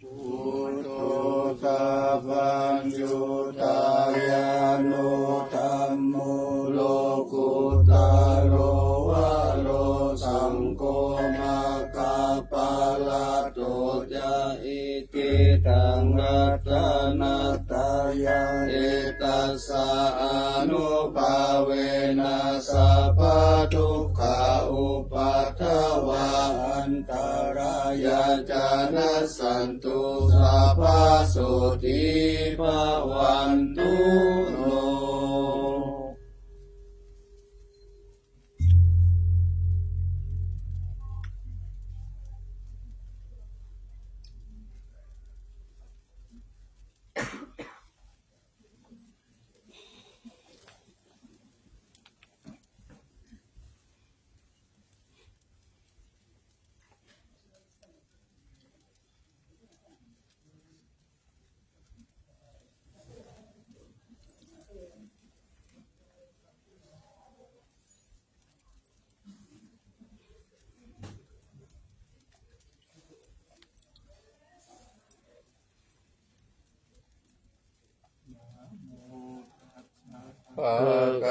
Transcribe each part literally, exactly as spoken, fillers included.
Buddho sabbaññutañāṇo dhammo lokuttaro varo saṅgho maggaphalaṭṭho ca. Itihidaṃ ratanattayaṃ etassa ānubhāvena sabbadukkhā upaddavā antarāyā ca nassantu sabbā sotthī bhavantu no.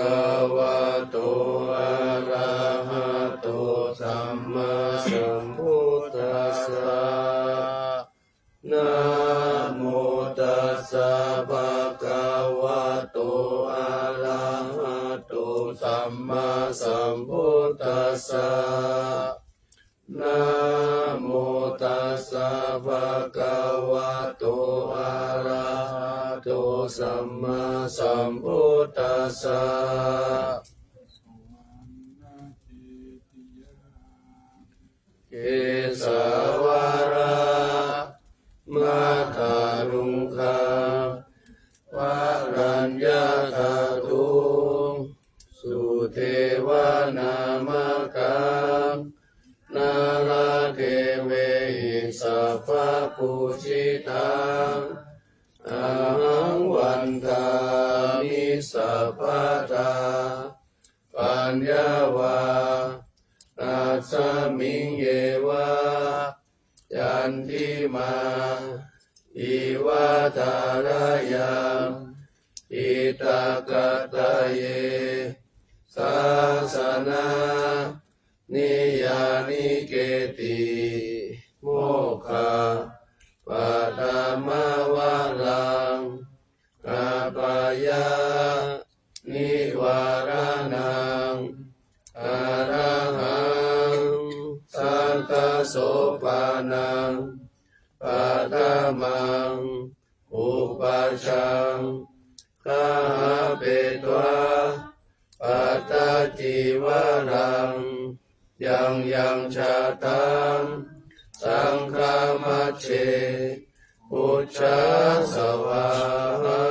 Bhagavato arahato sammāsambuddhassa. Namo tassa bhagavato arahato sammāsambuddhassa. Namo tassa bhagavato arahato sammāsambuddhassa. Kesavādaṃ mahāluṅgaṃ varaññatatthu sudevanāmakam nāḷādevehi sabbapūjitaṃ ahaṃ vandāmi sabbadā. Paññā va asmiṃ yeva candimā iva thārāyaṃ itiha kataye sāsana niyanīketi mokkhapatham varaṃ apāya nivāraṇaṃ. Arahaṃ sakko paṇṇaṃ paṭhamaṃ upajjhaṃ gahetvā pattacīvaraṃ yaṃ yaṃ jātaṃ saṅghamajjhe pūjā svāhā.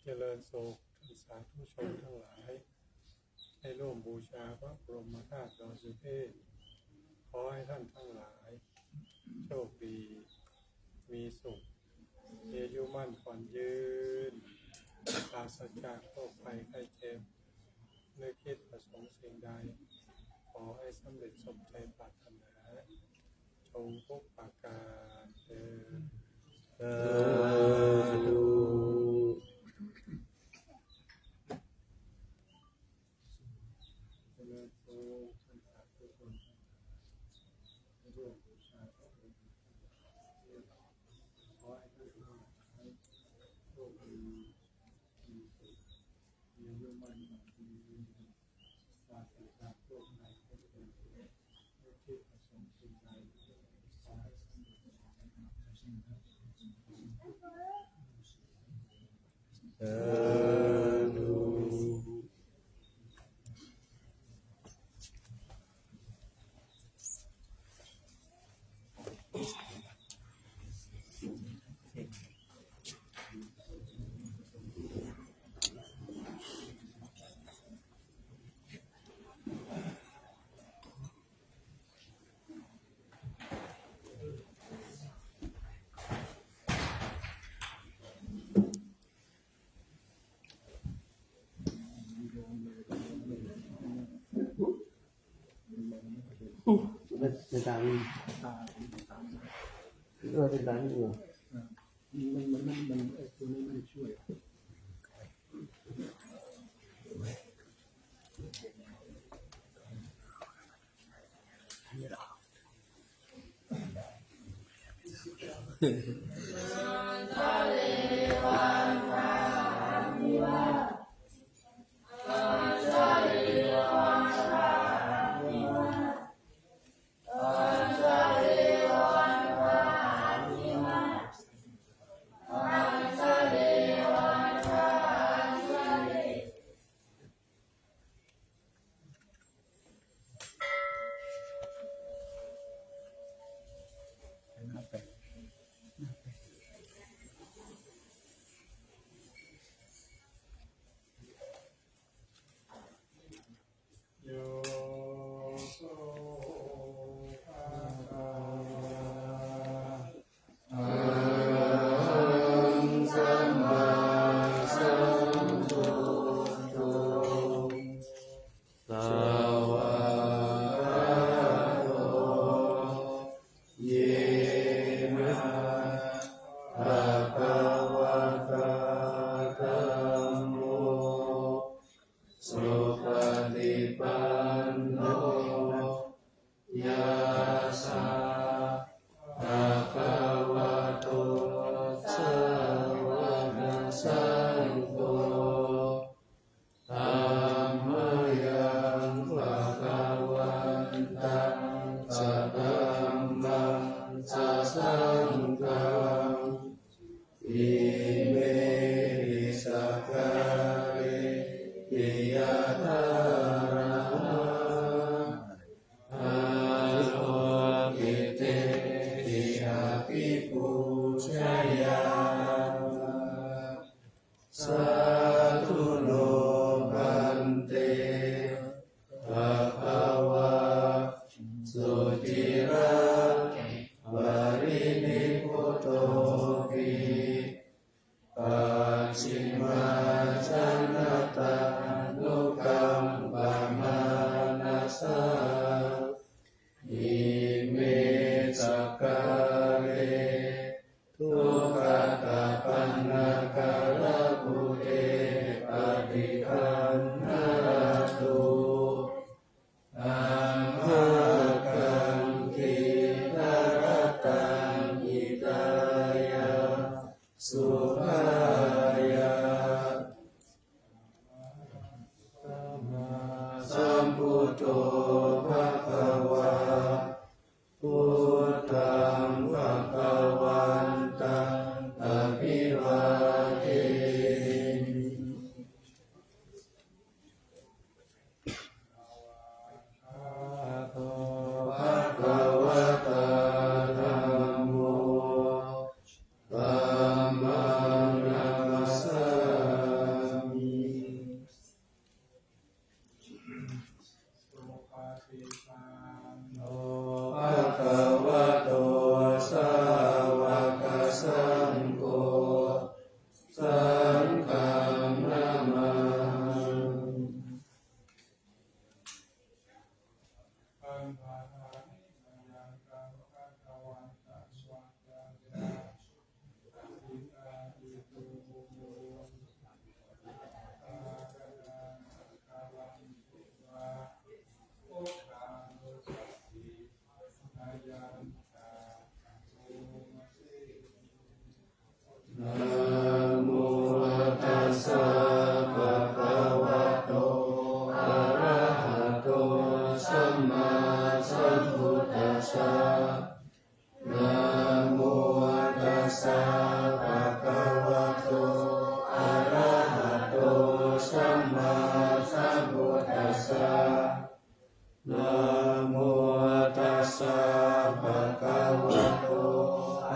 เจริญสุข ท่านสาธุชนทั้งหลาย ได้ร่วมบูชาพระบรมธาตุดอยสุเทพ ขอให้ท่านทั้งหลาย โชคดี มีสุข มีอายุมั่นขวัญยืน ปราศจากโรคภัยไข้เจ็บ นึกคิดประสงค์สิ่งใด ขอให้สำเร็จสมใจปรารถนา จงทุกประการเทอญ สาธุ เจริญสุข ท่านสาธุชนทั้งหลาย ร่วมบูชาพระบรมธาตุดอยสุเทพ ขอให้ท่านทั้งหลาย โชคดี มีสุข มีอายุมั่นขวัญยืน ปราศจากโรคภัยไข้เจ็บ นึกคิดประสงค์สิ่งใด ขอให้สำเร็จสมดังปรารถนา Sādhu. ไม่ไม่ตามนี่เออเป็นตามนี่เหรอ มันมันมันมันไอ้ตัวนี้ไม่ได้ช่วย Svākkhāto yena bhagavatā dhammo supaṭipanno yassa bhagavato sāvakasaṅgho tammayaṃ bhagavantaṃ sadhammaṃ sasaṅghaṃ imehi sakkārehi yathārahaṃ ālokitehi abhipūjayāma. Sādhu no bhante bhagavā suciraparinibbutopi pacchimājanatānukampamānasā ime sakkāre duggatapaṇṇākārabhūte paṭiggaṇhātu amhākaṃ dīgharattaṃ hitāya sukhāya. Sambuddho bhagavā, buddhaṃ bhagava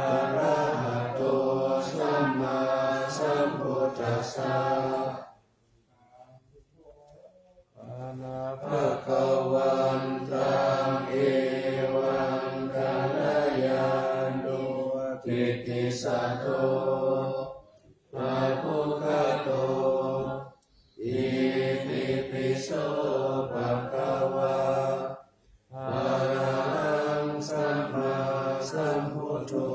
Arahato sammāsambuddhassa. Bhagavantaṃ evaṃ kalyāṇo kittisaddo abbhuggato. Itipi so bhagavā arahaṃ sammāsambuddho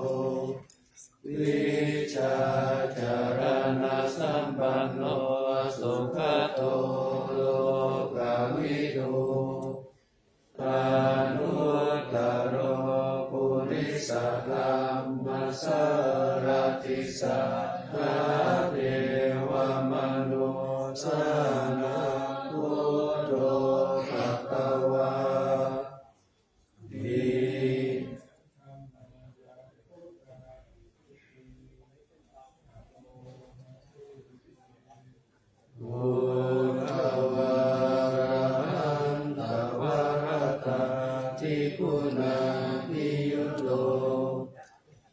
vijjācaraṇasampanno sugato lokavidū anuttaro purisadammasārathi satthā devamanussānaṃ buddho bhagavāti. Buddhavārahantavaratādiguṇābhiyutto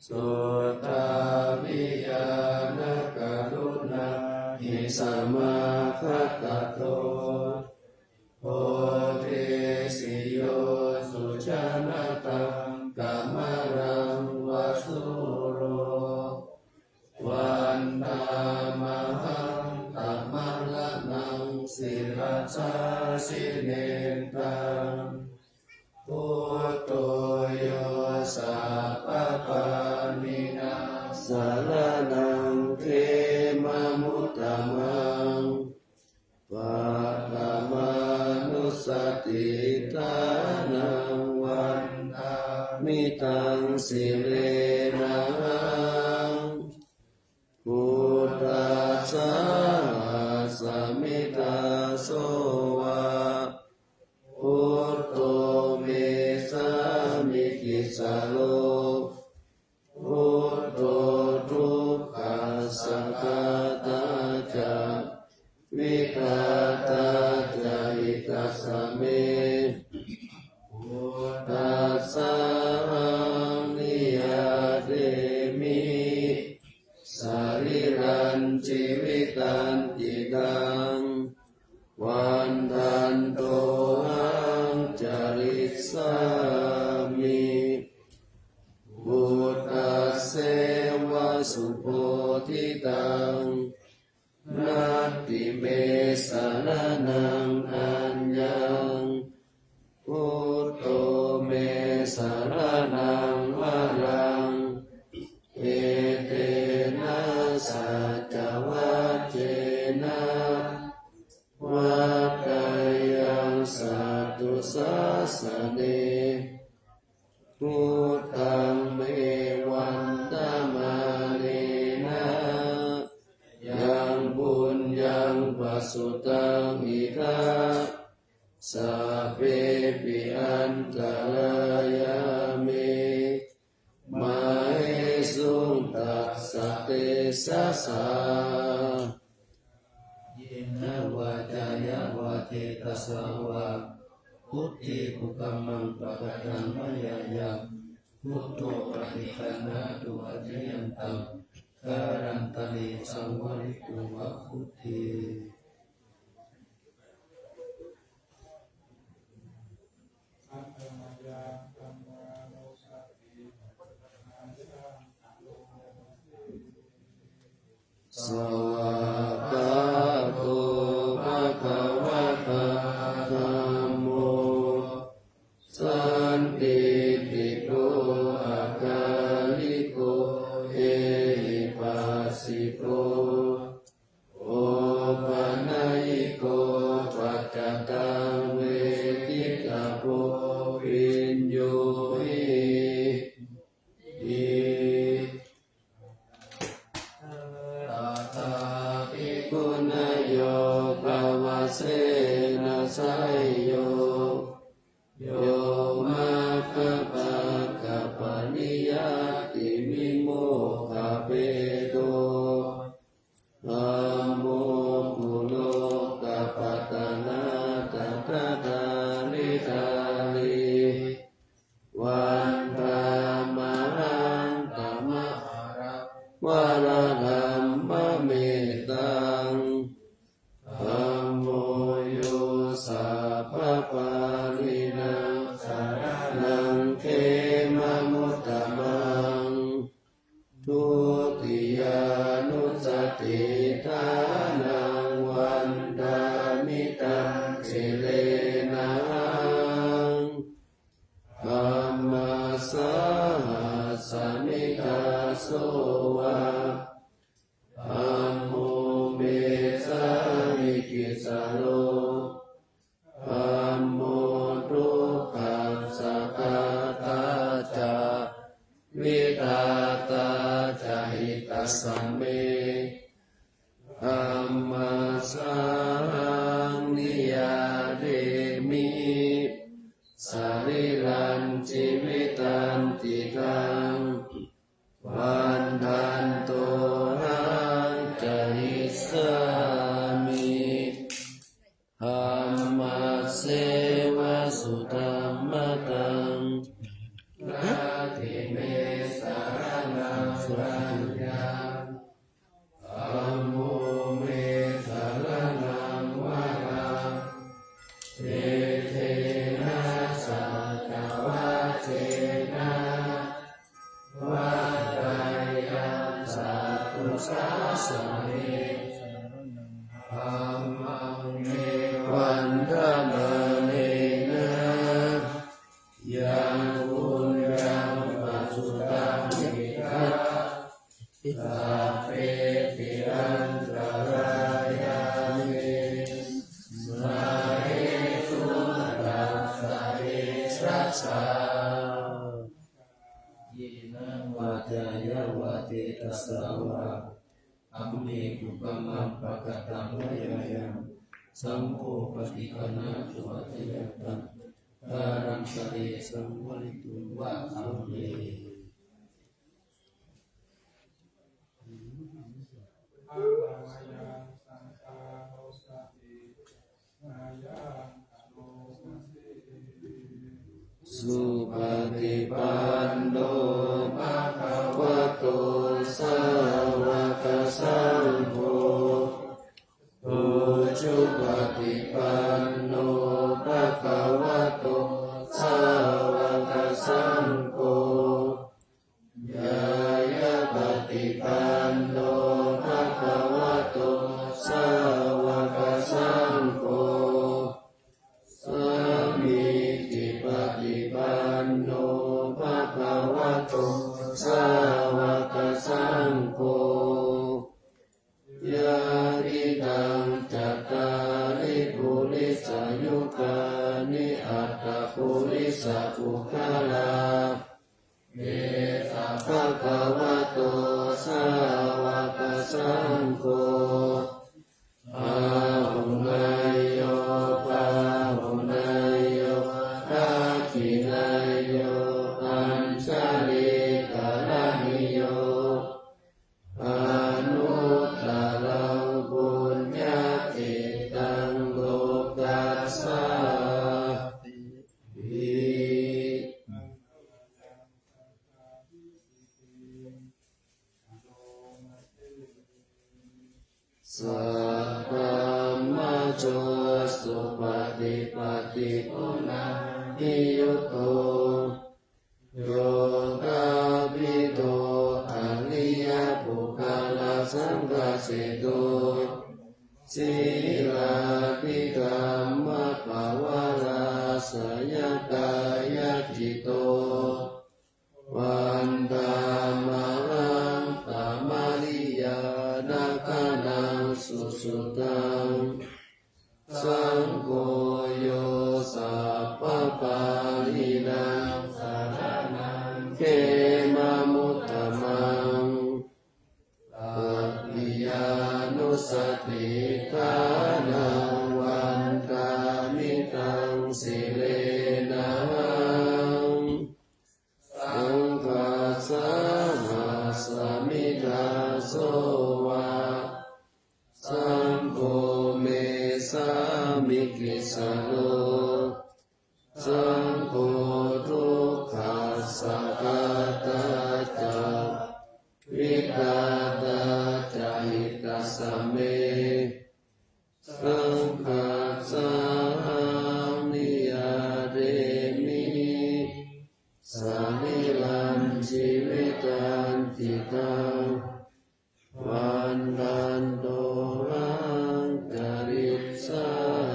suddhābhiñāṇakaruṇāhi samāgatatto bodhesi yo sujanataṃ kamalaṃva sūro vandāmahaṃ tamaraṇaṃ sirasā jinendaṃ. Buddho yo sabbapāṇīnaṃ saraṇaṃ khemamuttamaṃ paṭhamānussatiṭṭhānaṃ vandāmi taṃ sirenahaṃ. Buddhassāhasmi dāso va buddho me sāmikissaro. Buddho dukkhassa ghātā ca vidhātā ca hitassa me. Buddhassāhaṃ niyyādemi sarīrañjīvitañcidaṃ vandantohaṃ carissāmi. Buddhasseva subodhitaṃ natthi me saraṇaṃ aññaṃ. Buddho me saraṇaṃ varaṃ etena saccavajjena vaḍḍheyyaṃ satthu sāsane. Buddhaṃ me vandamānena yaṃ puññaṃ pasutaṃ idha sabbepi antarāyā me māhesuṃ tassa tejasā. Yena vācāya va cetasā vā buddhe kukammaṃ pakataṃ mayā yaṃ buddho paṭiggaṇhatu accayantaṃ kālantare saṃvarituṃ va buddhe. Svākkhāto bhagavatā dhammo sandiṭṭhiko akāliko ehipassiko opanayiko paccattaṃ veditabbo viññūhi. Vāradhammamettaṃ. Dhammo yo sabbapāṇīnaṃ saraṇaṃ khemamuttamaṃ. Dutiyānussatiṭṭhānaṃ vandāmi taṃ sirenahaṃ. Dhammassāhasmi dāso va. Dhammo me sāmikissaro. Dhammo dukkhassa ghātā ca vidhātā ca hitassa me. Dhammassāhaṃ niyyādemi sarīrañjīvitañcidaṃ. Vandantohaṃ carissāmi dhammasseva sudhammataṃ. Natthi me saraṇaṃ aññaṃ. Dhammo me saraṇaṃ varaṃ. Etena saccavajjena vaḍḍheyyaṃ satthu sāsane. Dhammaṃ me vandamānena yaṃ puññaṃ pasutaṃ idha sabbepi antarāyā me māhesuṃ tassa tejasā. Yena vācāya va cetasā vā, amhe kukammaṃ pakataṃ mayā yaṃ, saṅgho paṭiggaṇhatu accayantaṃ, kālantare saṃvarituṃ va amhe. Supaṭipanno bhagavato sāvakasaṅgho, ujupaṭipanno bhagavato sāvakasaṅgho, ñāyapaṭipanno bhagavato sāvakasaṅgho, sāmīcipaṭipanno bhagavato sāvakasaṅgho, yadidaṃ cattāri purisayugāni aṭṭha purisapuggalā, esa bhagavato sāvakasaṅgho, āhuneyyo pāhuneyyo dakkhiṇeyyo añjalikaraṇīyo, anuttaraṃ puññakkhettaṃ lokassāti. Saddhammajo supaṭipattiguṇābhiyutto, yoṭṭhabbidho ariyapuggalasaṅghaseṭṭho, sīlādidhammapavarāsayakāyacitto, vandāmahaṃ tamariyāna gaṇaṃ susuddhaṃ. Saṅgho yo sabbapāṇīnaṃ saraṇaṃ khemamuttamaṃ, tatiyānussatiṭṭhānaṃ vandāmi taṃ sirenahaṃ. Saṅghassāhasmi dāso va, saṅgho me sāmikissaro, saṅgho dukkhassa ghātā ca vidhā tañcidaṃ vandantohaṃ karissāmi.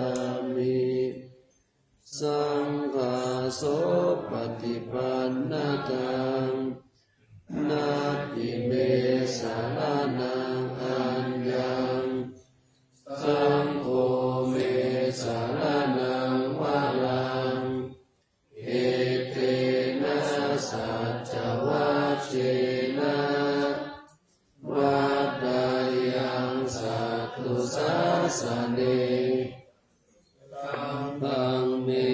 Saṅghassopaṭipannataṃ natthi me saraṇaṃ aññaṃ, saṅgho me saraṇaṃ varaṃ, etena saccavajjena vaḍḍheyyaṃ satthu sāsane. Saṅghaṃ me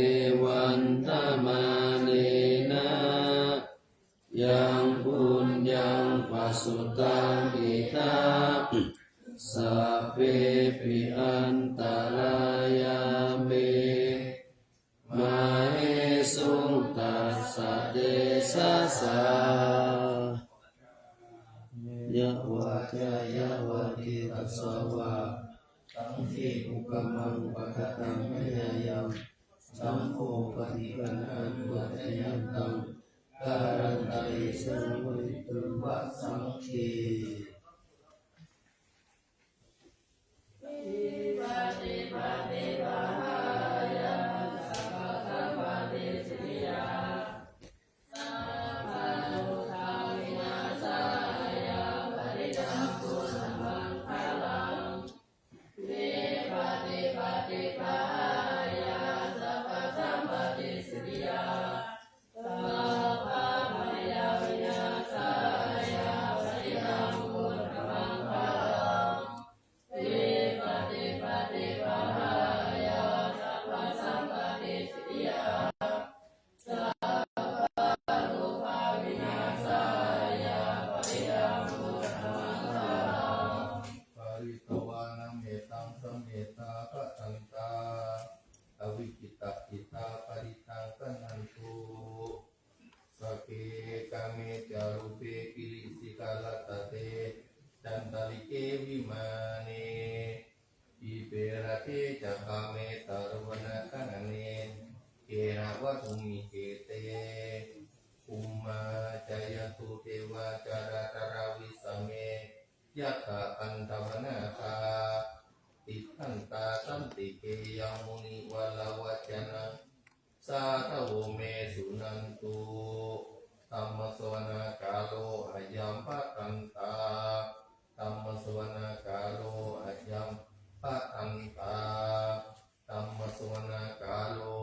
vandamānena yaṃ puññaṃ pasutaṃ idha, sabbepi antarāyā me māhesuṃ tassa tejasā. Yā vācā yā vācitā sā vā, saṅghe kukammaṃ pakataṃ mayā yaṃ, saṅgho paṭiggaṇhatu accayantaṃ, kālantare saṃvarituṃ va saṅghe. Pharitvāna mettaṃ samettā bhadantā, avikkhittacittā parittaṃ bhaṇantu. Sagge kāme ca rūpe girisikharataṭe cantalikkhe vimāne, dīpe raṭṭhe ca gāme taruvanagahane gehavatthumhi khette, bhummā cāyantu devā jalathalavisame yakkhagandhabbanāgā, tiṭṭhantā santike yaṃ munivaravacanaṃ sādhavo me suṇantu. Dhammassavanakālo ayambhadantā. Dhammassavanakālo ayambhadantā. Dhammassavanakālo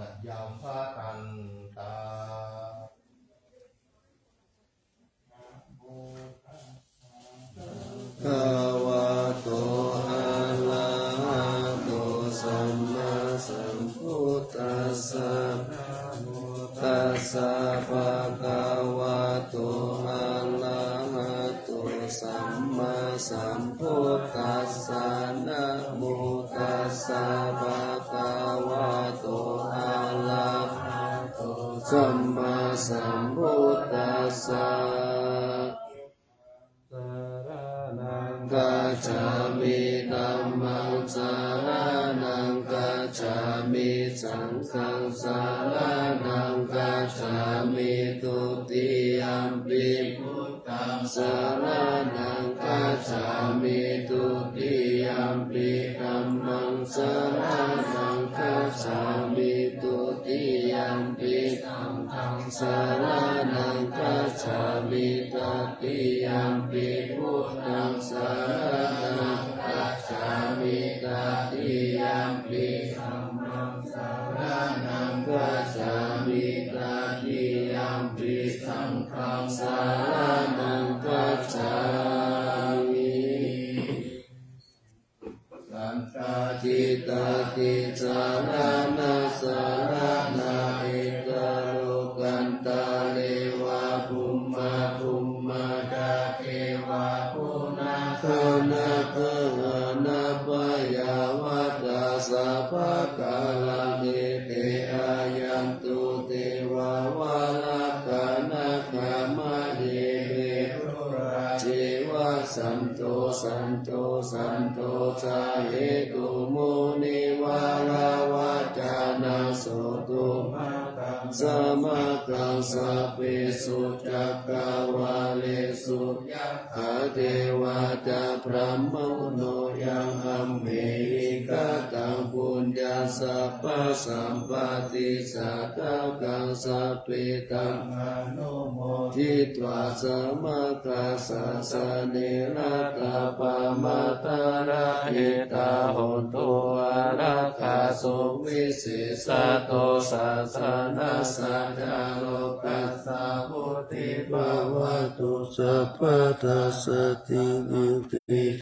ayambhadantā. Bhagavato arahato sammāsambuddhassa. Tassa bhagavato arahato sammāsambuddhassa. Namo tassa bhagavato arahato sammāsambuddhassa. Saraṇaṃ gacchāmi. Dhammaṃ saraṇaṃ gacchāmi. Saṅghaṃ saraṇaṃ gacchāmi. Dutiyampi buddhaṃ saraṇaṃ gacchāmi. Dutiyampi dhammaṃ saraṇaṃ gacchāmi. Dutiyampi saṅghaṃ saraṇaṃ gacchāmi. Tatiyampi buddhaṃ saraṇaṃ gacchāmi. Tatiyampi dhammaṃ saraṇaṃ gacchāmi. Tatiyampi saṅghaṃ saraṇaṃ gacchāmi. Saṅghā diṭṭhā tisaraṇā saraṇā, eka lokantare vā bhummā, bhummā ca devā bhummā ca nāgā nāgā ca abyāvatā sabbakāraṃ ete āyantu devā valakā nāgā mahe veṭurā ceva santo santo santo ca hetu munivaravacanaṃ sotumā Samaggaṃ sabbesu cakkavāḷesu yattha devā ca brahmuno yaṃ amhehi kataṃ puññaṃ sabbasampatti sādhakaṃ sabbe taṃ anumoditvā samaggāsāsane ratā pamādarahitā hontu ārākkhā suvisesato sāsanassa ca lokassa vuḍḍhī bhavatu sabbadā. Saddhiṃ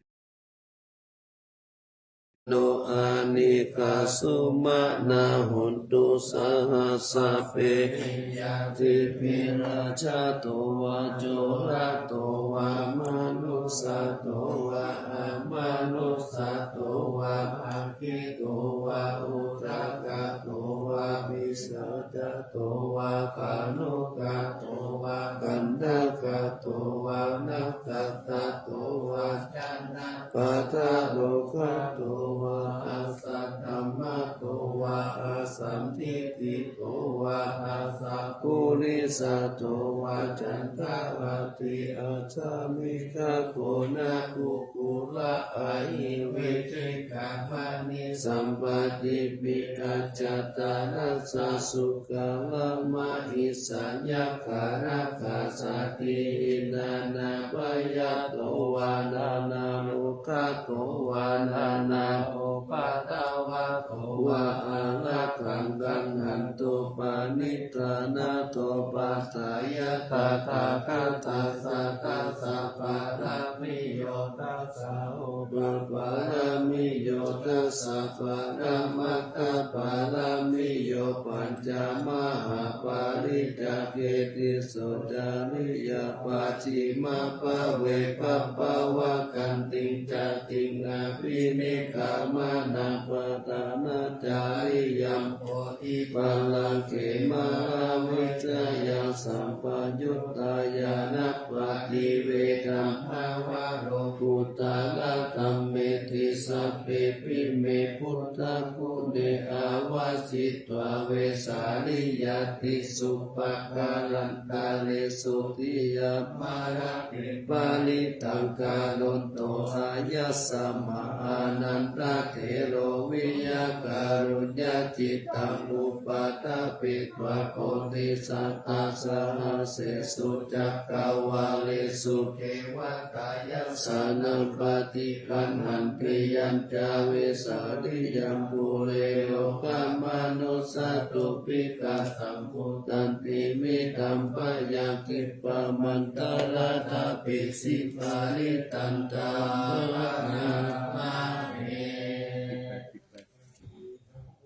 no anīghā sumanā hontu saha sabbehi ñātibhi. Rājato vā corato vā manussato vā amanussato vā aggito vā udakato vā pisācato vā khāṇukato vā kaṇṭakato vā nakkhattato vā janapadarogato vā asaddhammato vā asandiṭṭhiko vā asappurisato vā caṇḍahatthi asāmigagonā kukkura ahi vicchikamaṇi sampattipi ajātaraccha sukaramahisayakkha rakkhasādīhi nānābhayato vā nānārogato vā nānāupaddavato vā ārakkhaṃ gaṇhantu. Parittaṃ nāthopaṭṭhāya tathāgatassa dasa pāramiyo dasa upapāramiyo dasa paramattha pāramiyo pañca mahāpariccāge tisso cariyā pacchimabbhave gabbhāvakkantiṃ jātiṃ abhinikkhamanaṃ padhānacariyaṃ bodhipallaṅke māravijayaṃ sampayuttā ñāṇapaṭivedhaṃ nava lokuttaradhammeti sabbepime buddhaguṇe āvajjitvā vesāliyā tīsu pākārantaresu tiyāmarattiṃ parittaṃ karonto āyasmā ānandatthero viya kāruññacittaṃ upaṭṭhapetvā koṭisatasahassesu cakkavāḷesu devatā yassāṇaṃ paṭiggaṇhanti yañca vesāliyaṃ pure rogāmanussadubbhikkhasambhūtantividhaṃ bhayaṃ khippamantaradhāpesi parittaṃ taṃ bhaṇāma he.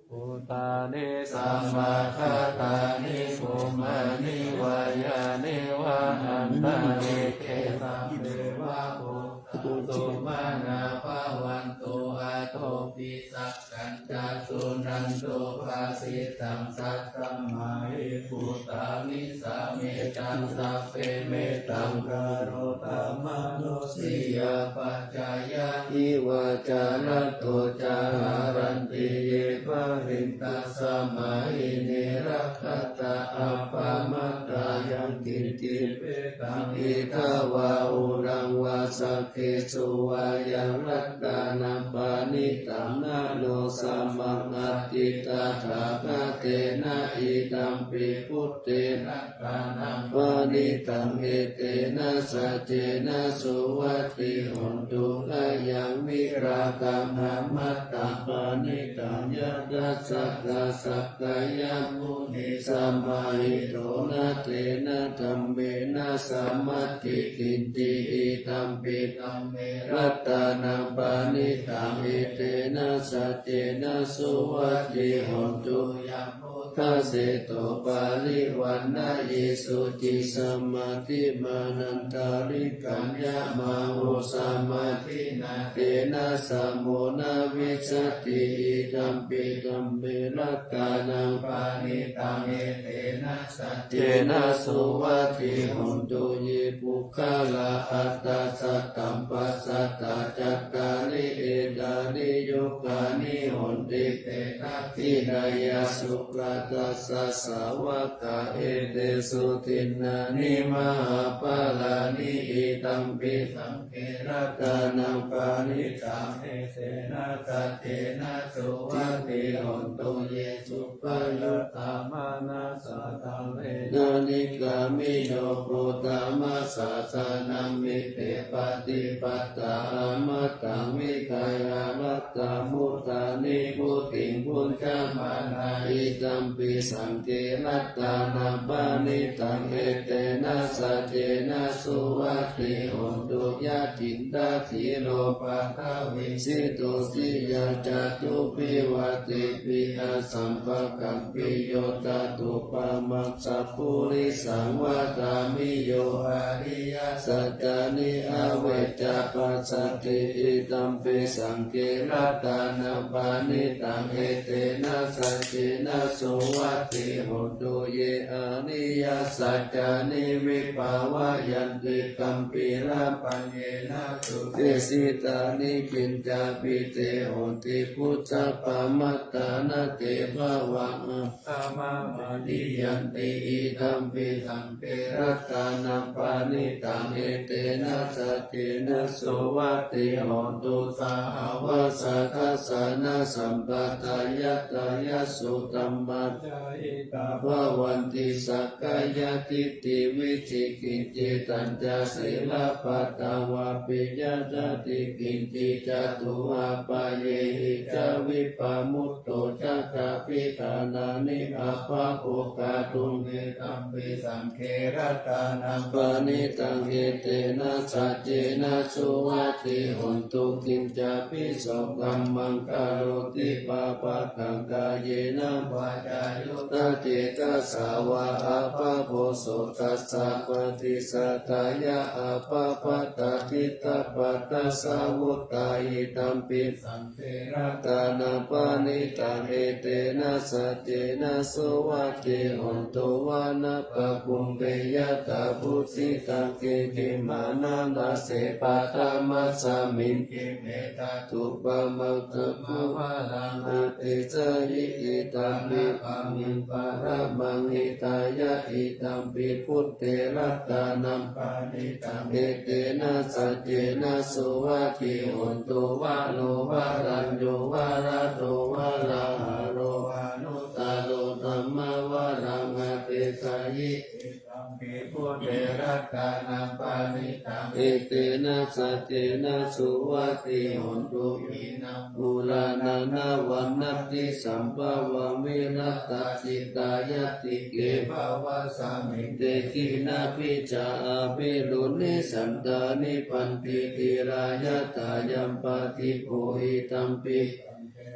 Bhūtāni samāgatāni bhummāni vā yāni va antalikkhe sabbeva bhūtā sumanā bhavantu athopi sakkacca suṇantu bhāsitaṃ. Tasmā hi bhūtā nisāmetha sabbe mettaṃ karotha mānusiyā pajāya iva carato ca haranti ye baliṃ. Tasmā hi ne rakkhatha appamattā yaṃ kiñci pettaṃ idha vā huraṃ vā saggesu vā yaṃ ratanaṃ paṇītaṃ na no samaṃ atthi tathāgatena idampi buddhe ratanaṃ paṇītaṃ etena saccena suvatthi hontu. Khayaṃ virāgaṃ amataṃ paṇītaṃ yadajjhagā sakyamunī samāhito na tena dhammena samatthi kiñci idampi dhamme ratanaṃ paṇītaṃ etena saccena suvatthi hontu. Yaṃ buddhaseṭṭho parivaṇṇayī suciṃ samādhimānantarikaññamāhu samādhinā tena samo na vijjati idampi dhamme ratanaṃ paṇītaṃ etena saccena suvatthi hontu. Ye puggalā aṭṭha sataṃ pasatthā cattāri etāni yugāni honti te dakkhiṇeyyā sugatā tassa sāvakā, etesu dinnāni mahapphalāni, idampi saṅghe ratanaṃ paṇītaṃ, etena saccena suvatthi hotu. Ye suppayuttā manasā daḷhena, nikkāmiyo buddhamācāyamassa, sannamhi te pattipattā, amataṃ vigayha laddhā mudhā nibbutiṃ bhuñjamānā, idampi saṅghe ratanaṃ paṇītaṃ, etena saccena suvatthi hotu. Yathindakhīlo paṭhaviṃ sito siyā, catubbhi vātebhi asampakampiyo, tathūpamaṃ sappurisaṃ vadāmi, yo ariyasaccāni avecca passati, idampi saṅghe ratanaṃ paṇītaṃ, etena saccena suvatthi hotu. Ye ariyasaccāni vibhāvayanti, gabbhīrapaññena sudesitāni, kiñcāpi te honti bhusappamattā, na te bhavaṃ aṭṭhamamādiyanti, idampi saṅghe ratanaṃ paṇītaṃ, etena saccena suvatthi hotu. Sahāvassa dassanasampadāya, tayassu dhammā jahitā bhavanti, sakkāyadiṭṭhi vicikicchitañca, sīlabbataṃ vāpi yaṃ catthi kiñci, catūhapāyehi ca vippamutto, cattāpi dānāni abhabbo kātuṃ, idampi saṅghe ratanaṃ paṇītaṃ, etena saccena suvatthi hotu. Kiñcāpi so kammaṃ karoti pāpakaṃ, kāyena vācāyuda cetasā vā, abhabbo so tassa paṭicchadāya, abhabbatā diṭṭhapadassa vuttā, idampi saṅghe ratanaṃ paṇītaṃ, etena saccena suvatthi hotu. Vanappagumbe yathā phussitaṃ, khiḍḍimānā rase paṭhamasmiṃ, khippetha thūpamaṅ sabbuvāraṃ adesayi, idampi paṭhaviṃ paramaṃ hitāya, idampi buddhe ratanaṃ paṇītaṃ, etena saccena suvatthi hotu. Varo varaññū varado varāharo, varuttaro dhammavaraṃ adesayi, idampi buddhe ratanaṃ paṇītaṃ, etena saccena suvatthi hotu. Khīṇaṃ purāṇaṃ navaṃ natthi sambhavaṃ, virattacittāyatike bhavasmiṃ, te khīṇabījā avirūḷhichandā, nibbanti dhīrā yathāyampadīpo, idampi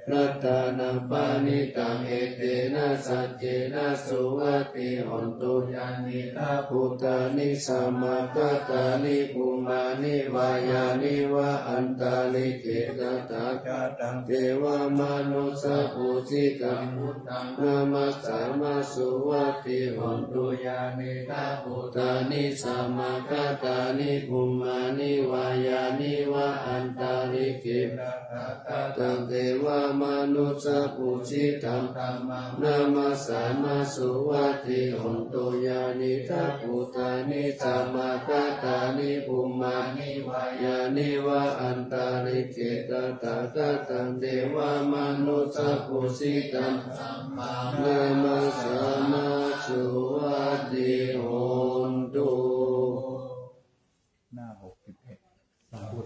ratanaṃ paṇītaṃ, etena saccena suvatthi hotu. Yānīdha bhūtāni samāgatāni, bhummāni vā yāni va antalikkhe, tathāgataṃ devamanussapūjitaṃ, buddhaṃ namassāma suvatthi hotu. Yānīdha bhūtāni samāgatāni, bhummāni vā yāni va antalikkhe, tathāgataṃ devamanussapūjitaṃ, dhammaṃ namassāma suvatthi hotu. Yānīdha bhūtāni samāgatāni, bhummāni vā yāni va antalikkhe, tathāgataṃ devamanussapūjitaṃ, saṅghaṃ namassāma suvatthi hotu. หน้าหกสิบเอ็ด สาธุ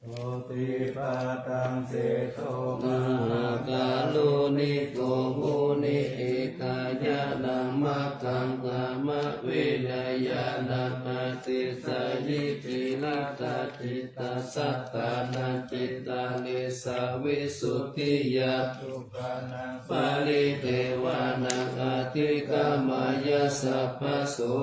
Sotthi bhātaṃ seṭṭho mahākāruṇiko munisujjānānaṃ, maggaṃ dhammavinayānaṃ, adesayi, cirattacittasattānaṃ, cittaresavisuddhiyā, sukhānaṃ parinivānaṃ, adhigameyya sabbaso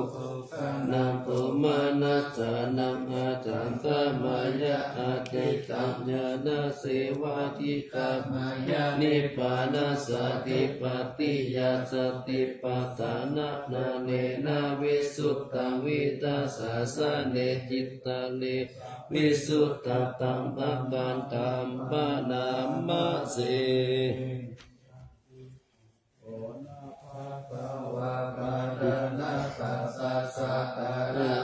gānaṃ, somanassānaṃ, attamanāya, atītamaññāya, nānvādidhammehi, nibbānasāti paṭiya. Sattipatthānajānena, visuddhā vītasāsane, cittaresavisuddhā, taṃ bhagavantaṃ bhaṇāma se.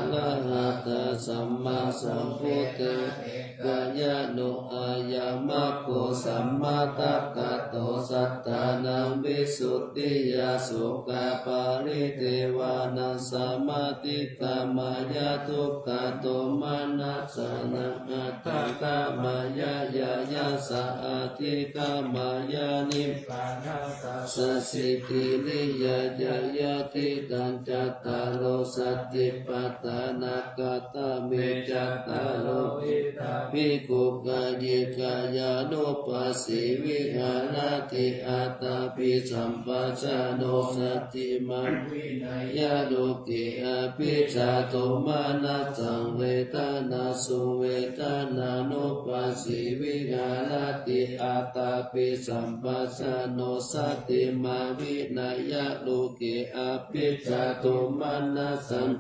arahattā sammāsambuddhā, ekaññāṇo ayammaggo sammākkhāto, sattānaṃ visuddhiyā, sokaparidevanāsammatikkhamāya, dukkhadomanassānaṃ aṭṭhaṅgamāya, ñāyasā adhigameyya, nibbānasā sacchikiriyā. Yadidaṃ cattāro satipatthānā, katame cattāro bhikkhū kāyikāyānubhāsī viharati, ātāpisampajāno satimaṃ vineyya loke, abhijjhadomanasaṃ vedanāsu vedanānubhāsī viharati, ātāpisampajāno satimaṃ vineyya loke, abhijjhadomanasaṃ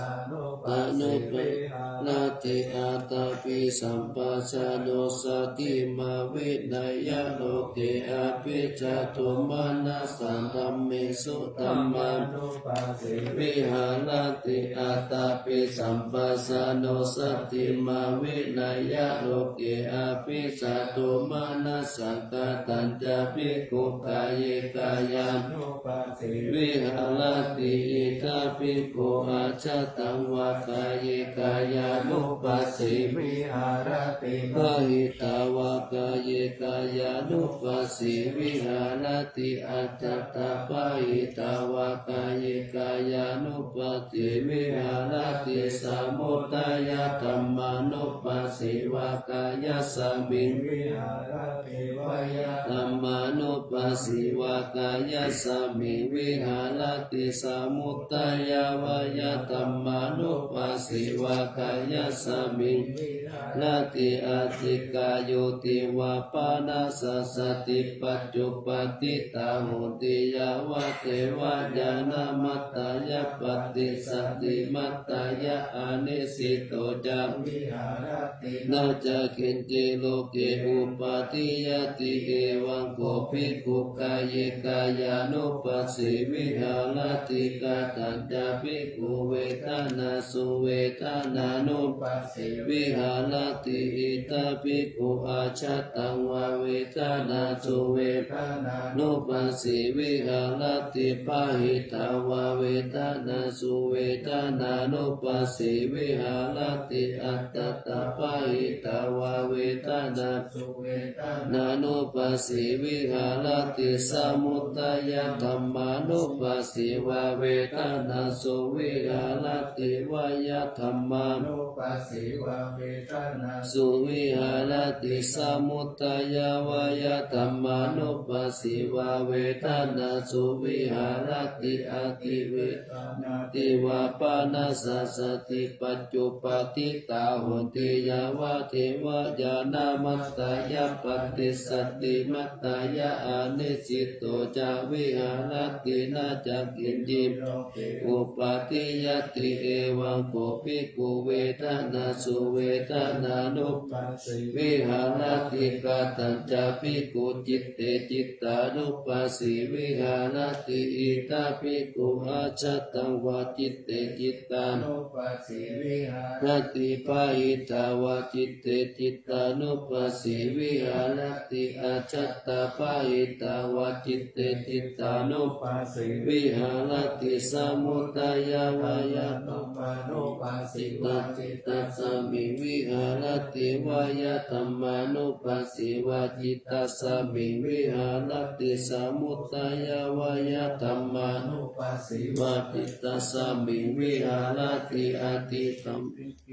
anubhāsī viharati, ātāpisampajāno satimaṃ vineyya loke, abhijjhadomanasaṃ dhammesu dhammānubhāsī viharati, ātāpisampajāno satimaṃ vineyya loke, abhijjhadomanasaṃ. Katañca bhikkhū kāyikāyānubhāsī viharati, idha bhikkhu ajjhattaṃ vā kāyikāyānubhāsī viharati, bahiddhā vā kāyikāyānubhāsī viharati, ajjhattabahiddhā vā kāyikāyānubhāsī viharati, samudayadhammānubhāsī vā kāyasmiṃ viharati, veyyadhammānubhāsī vā kāyasmiṃ viharati, samudayavayyadhammānubhāsī vā kāyasmiṃ viharati, atthikāyoti vā pāṇasā satipaccuppattitā hoti, yāvadeva ñāṇamattāya paṭissaddhimattāya anissito ca viharati, na ca kiñci loke upādiyati. Evaṃ kho bhikkhū kāyikāyānubhāsī viharati, katañca bhikkhū vedanāsu vedanānubhāsī viharati, idha bhikkhu ajjhattaṃ vā vedanāsu vedanānubhāsī viharati, bahiddhā vā vedanāsu vedanānubhāsī viharati, ajjhattabahiddhā vā vedanāsu vedanānubhāsī viharati, samudayadhammānubhāsī vā vedanāsu viharati, veyyadhammānubhāsī vā vedanāsu viharati, samudayavayyadhammānubhāsī vā vedanāsu viharati, atthi vedanāti vā pāṇasā satipaccuppattitā hoti, yāvadeva ñāṇamattā ya paṭissaddhimattāya anissito ca viharati, na ca kiñci loke upādiyati. Evaṃ kho bhikkhū vedanāsu vedanānubhāsī viharati, katañca bhikkhū citte cittānubhāsī viharati, idha bhikkhu ajjhattaṃ vā citte cittānubhāsī viharati, bahiddhā vā citte cittānubhāsī viharati, ajjhattabahiddhā vā citte cittānubhāsī viharati, samudayavayyadhammānubhāsī vā cittasmiṃ viharati, veyyadhammānubhāsī vā cittasmiṃ viharati, samudayavayyadhammānubhāsī vā cittasmiṃ viharati, atthi tam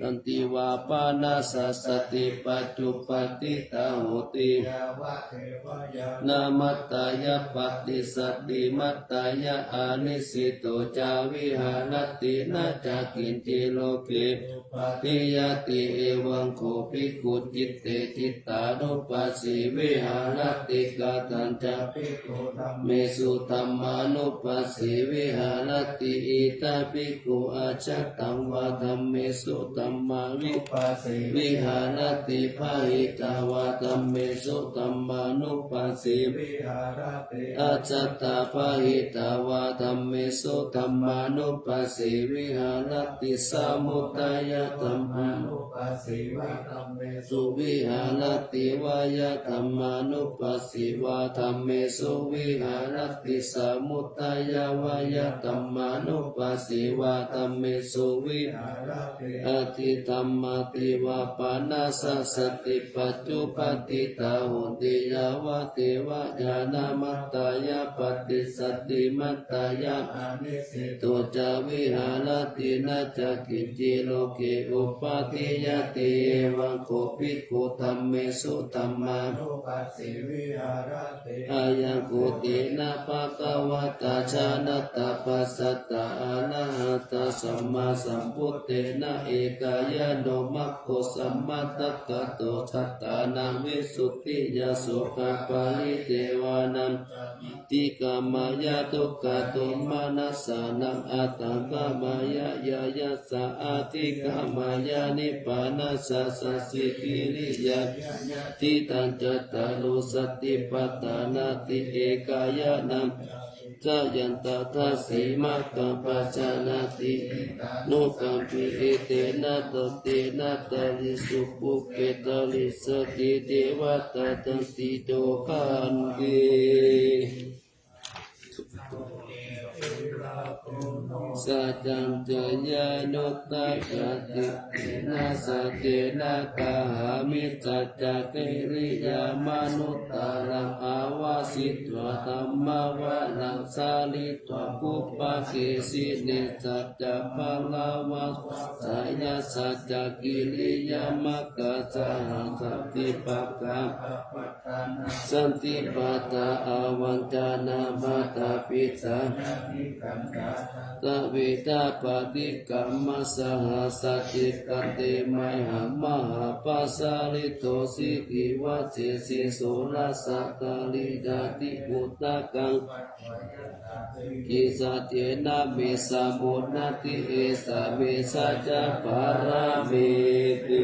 tanti vā pāṇasā satipaccuppattitā hoti, yāvadeva ñāṇamattā ya paṭissaddhimattāya anissito ca viharati, na ca kiñci loke upādiyati. Evaṃ kho bhikkhu citte cittānupassi viharati. Katacca bhikkhu dhammesu dhammānupassi viharati. Idha bhikkhu ajjhattaṃ vā dhammesu dhammānupassi viharati, bahiddhā vā dhammesu dhammānupassi viharati, ajjhattabahiddhā vā dhammesu dhammānupassi viharati. Samudayadhammānupassi vā dhammesu viharati, vayadhammānupassi vā dhammesu viharati, samudayavayadhammānupassi vā dhammesu viharati, atthidhammativappanassa sati paccuppannattā honti, yāvadeva ñāṇamattā paṭicca nnamattā aniss ito ca viharati, na ca kiñci loke upādiyati. Evaṃ kho bhikkhu dhammesu dhammānupassi viharati. Ayaṃ kho tena bhagavatā jānatā passattā arahatā sammāsambuddhena ekāyano maggo sammadakkhāto sattānaṃ visuddhiyā sokaparidevanā adhigameyya dukkhadomanassānaṃ aṭṭhaṅgameyya ñāyassa adhigameyya nibbānassa sacchikiriyāya yadidaṃ cattāro satipattānāti. Ekāyanantaṃ cāyantaṃ dassi maggaṃ pajānāti, nukampi etena saccena tādrisu pugge tādrisati devatā santi yokāyati. Saccañca yānuddakkhaṃ cittena saccena kāhāmi, saccakiriyamanuttaraṃ āvajjitvā dhammavaraṃ sārītvā pubbe kesine saccabālavasajjaya, saccakiriyamakāsahaṃ santi pakkhā santi pādā avañcanā mātā pitā ca dveca paṭikkama saha sacce kate mayhaṃ mahāpajjalito sikhī vajjesi soḷasa kāliyāni udakaṃ patvayatā sikhī saccena me samo natthi esā me saccapāramīti.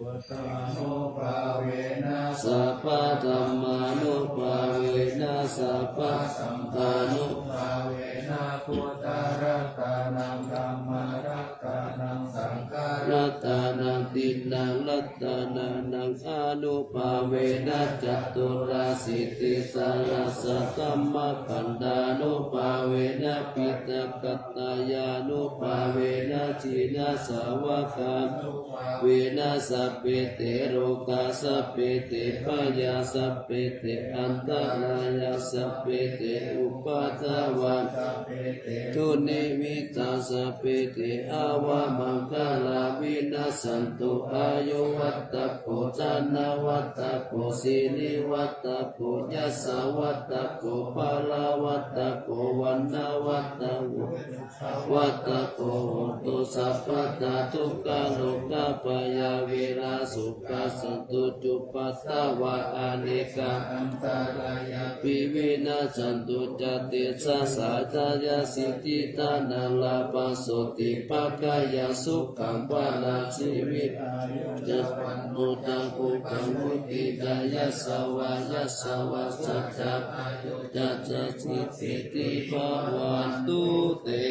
Buddhānubhāvena sabbadhammānubhāvena sabbasaṅghānubhāvena buddharatanaṃ dhammaratanaṃ saṅgharatanaṃ tiṇṇaṃ ratanānaṃ ānubhāvena caturāsītisahassadhammakkhandhānubhāvena piṭakattayānubhāvena jinasāvakānubhāvena sabbe te rogā sabbe te bhayā sabbe te antarāyā sabbe te upaddavā sabbe te dunnimittā sabbe te avamaṅgalā vinassantu. Āyuvaḍḍhako dhanavaḍḍhako sirivaḍḍhako yasavaḍḍhako balavaḍḍhako vaṇṇavaḍḍhako vaḍḍhako hotu sabbadā. Dukkharogabhayā verā sokā sattu cupaddavā anekā antarāyāpi vinassantu ca tejasā. Jayasiddhi dhanaṃ lābhaṃ sotthi bhāgyaṃ sukhaṃ balaṃ jīvitā ca vaṇṇo ca bhogaṃ vuḍḍhī ca yasavā yasavassa ca āyu ca ca siddhi bhavantu te.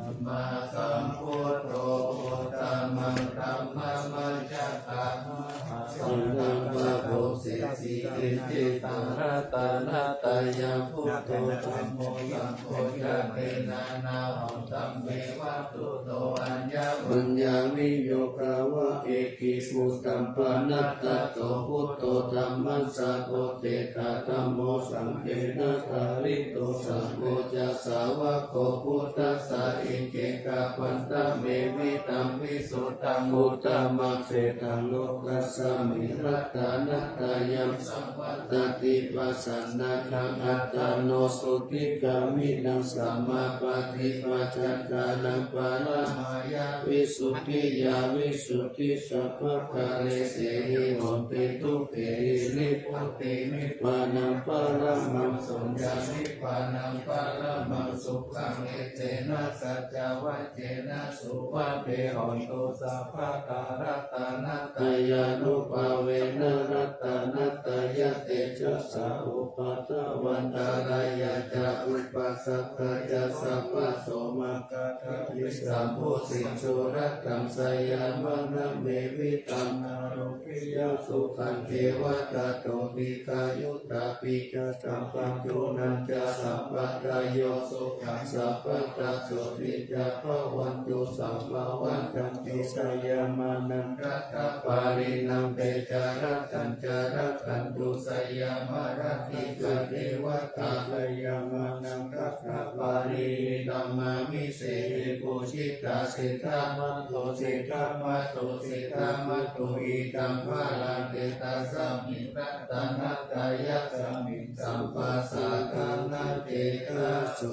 Sammāsambuddho uttamaṃ dhammamajjhattaṃ mahāsaṅghaṃ pavosīti. Icchitaṃ ratanattayaṃ buddho dhammo saṅgho ca tenā nāhaṃ dhamme vatthuto aññamaññami. Yo kavā ekibudhaṃ panattatto buddho dhammassako tethadhammo saṅghena dārito saṅgho ca sāvako buddhassa ikekabhantame vitaṃ visuddhaṃ uttamaṃ sreṭṭhaṃ lokasmiṃ ratanattayaṃ saṃvattati. pasannānaṃ attāno sotthi gāmīnaṃ sammāpaṭipajānānaṃ paramāya visuddhiyā visuddhisabbakāresehi honti dukkhāhi nibbutiṃ nibbānaṃ paramaṃ suññaṃ nibbānaṃ paramaṃ sukhaṃ etena saccavajjena suvatthi hontu sabbadā ratanattayānubhāvena ratanattayate jasa uppādavā antarāyā ca upaddavā ca sabbaso maṅgalaṃ kabhi sambhū sīsu rataṃ sāyamānaṃ me vitaṃ āro piyā sukhaṃ ceva tato dīghāyutāpi ca tapaññunañca sampadayo sukhaṃ sabbadā sotthi ca bhavantu sabbā vaḍḍhanti sāyamānaṃ rattabbalīnaṃ te ca rattañca rakkhantu sāyamārakkhi ca devatā sāyamānaṃ rattabbalīnaṃ namāmi sehi pūjitā siddhā mātā siddhā mātā siddhā mātā idaṃ balaṃ etasmiṃ ratanattayasmiṃ sabbasatthana cetasā.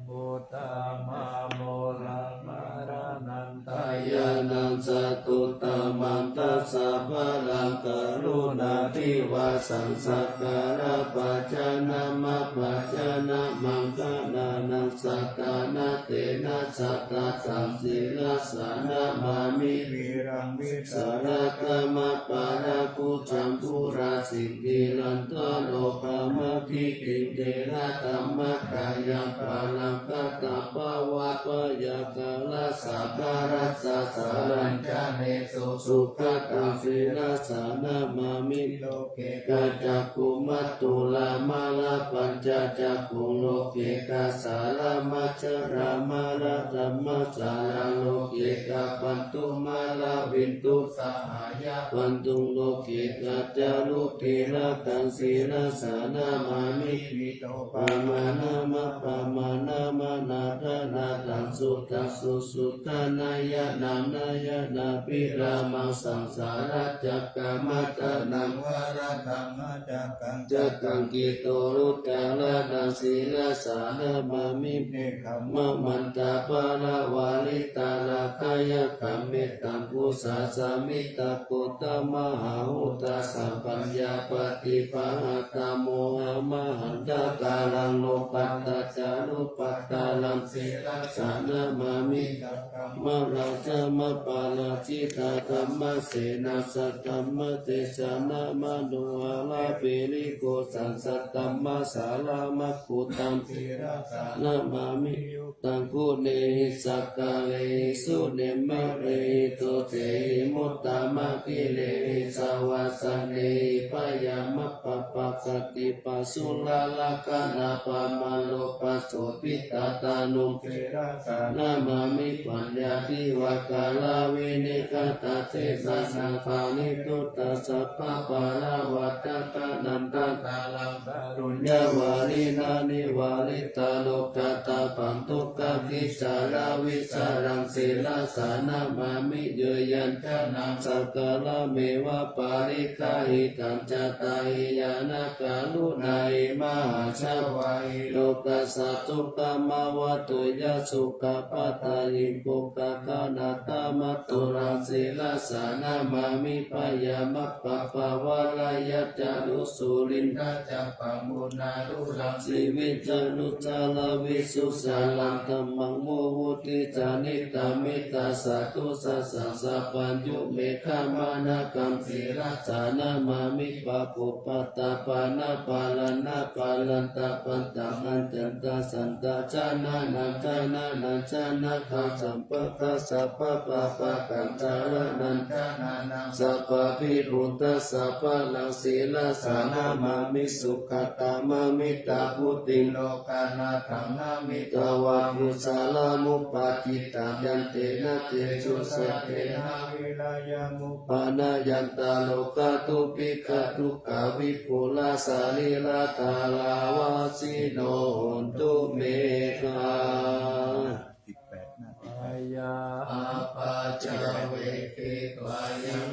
Buddha māmo rama raṇaṃ dāyānaṃ satuttamaṃ dasabalaṃ karuṇā divāsaṃ sakalapajanamapajanamaṃ gaṇānaṃ satanatena sattataṃ sirasā namāmi viraṃ vītarāgaṃ apālakuṭaṃ purāsītiṃ antarogāmadiṭṭhiṃ theradammakaṃ yaṃ balaṃ katvā vā payāga rassa balassā sarañcanesu sugataṃ sirasā namāmi. Loke kacakkhumā thulā mārā pañca cakkhuṃ loke kassā rāmā ca rāmā rāmā ca rāmā ca rāmā loke kapantu mārā vintu sahāya pantuṃ loke kaccaruṃ theradaṃ sirasā namāmi. Pamāṇaṃ appamāṇaṃ anādhānatthaṃ suttaṃ susuddhaṃ ñāṇānaṃ ñāṇabhidhāmaṃ saṃsārakkhamataraṃ vāradaṃ accayantaṃ cakkaṃ kittuttarānaṃ sirasā namāmi. Nekkhammamantaparivāritaṃ rāgayakkhaṃ mettambusekaṃ vītarāgehi. Gotamayhaṃ uddhaṃ sampaññā paṭibāhāya mohaṃ mahantā kālaṃ lokattā ca rūpattaraṃ sirasā namāmi. Kammaṃ rājamaparājitaṃ dhammasenā saddhammatesanā manoharāpiṇṇaṃ satthammasāraṃ makkhuttaṃ sirasā namāmi. Taṃ guṇehi sakkārehi suṇimārehi dosehi muttamanāgehi savāsanehi byāmappamāpakāti pāsūnallakkhaṇapāmaṇāvūpasamphattā namāmi. Paññā divā kālā viññāṇadattāyatana paṇītā sabbapaññāvadakkhānaṃ tathāgatānussāraṃ nivārena nivāritaṃ lokattapaṃ dukkhābhītiṃ vītaraṃ sirasā namāmi. Yāññānaṃ sakkārameva paṭiggaṇhitaṃ cattāhi ñāṇakaruṇāhi mahāsāvahī lokassa sukhaṃ āvattuṃ yā sukhappattayiṃ puttakaṃ ātappamatuṃ sirasā namāmi. Byāmappamāpakaṃ varayakkhaṃ sūlingkaṃ ca pāmokhaṃ sīviṃ ca dussūraṃ visuddhacārā dhammaṃ mohotti ca niddāmi tassa dussāsanaṃ sapañño meghamānakaṃ sirasā namāmi. Pāpūpatāpannamāraṃ nāparaṃ tappantaṃ accayantaṃ santānānaṃ janānaṃ janakāyikānaṃ sabbadosānaṃ sabbapaññānaṃ janānaṃ sabbābhiyūtā sabbaraṃ sirasā namāmi. Sugatāmāmitabhūtiṃ lokaṃ nāthaṃ nāmitvā kusalamupāditaṃ yantena tejasā te navirayamupanayanti rogā dubbighā dukkā vipurā sārīrikā dādinnā vāsino hontu me. สิบแปดนาที Āpajjave khitvā yaṃ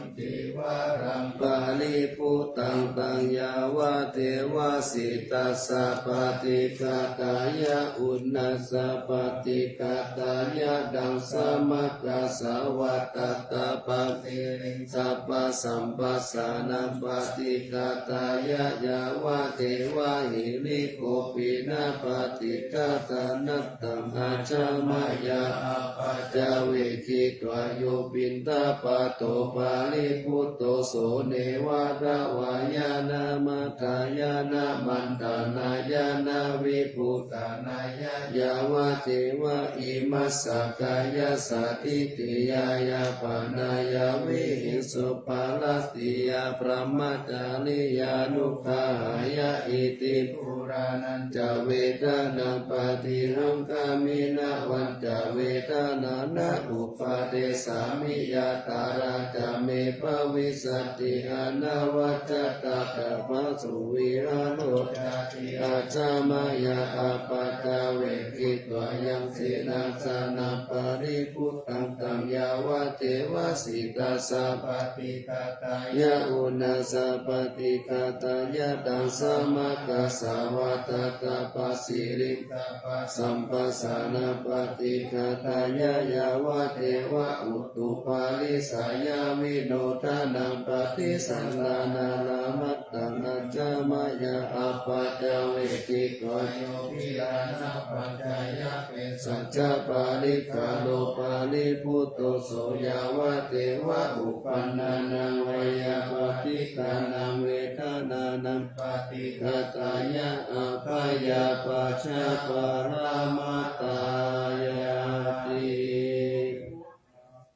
varaṃ paribhuttaṃ taṃ yāvadeva sītassa paṭighātāya uṇhassa paṭighātāya taṃ samaggāsvā tattha pasiriṃ sabbasamphassānaṃ paṭighātāya yāvadeva hirikopinapaṭighātanatthaṃ ajja mayā apaccavekkhitvā yo piṇḍapāto paribhutto so neva davāya na madāya na maṇḍanāya na vibhūsanāya yāvadeva imassa kāyassa ṭhitiyā yāpanāya vihiṃsuparatiyā brahmacariyānuggahāya iti purāṇañca vedanaṃ paṭihaṅkhāmi navañca vedanā na uppādessāmi yātrā ca me bhavissati anavajjatā ca phāsuvihāro cāti ajja mayā apaccavekkhitvā yaṃ senāsanaṃ paribhuttaṃ taṃ yāvadeva sītassa paṭighātāya uṇhassa paṭighātāya taṃ samaggāsvā tattha pasiriṃ sabbasamphassānaṃ paṭighātāya yāvadeva utuparissayavinodanaṃ paṭisallānārāmatthaṃ ajja mayā apaccavekkhitvā yo gilānapaccayabhesajja parikkaro paribhutto so yāvadeva uppannānaṃ veyyābādhikānaṃ vedanānaṃ paṭighātāya abyāpajjhaparamatāyāti.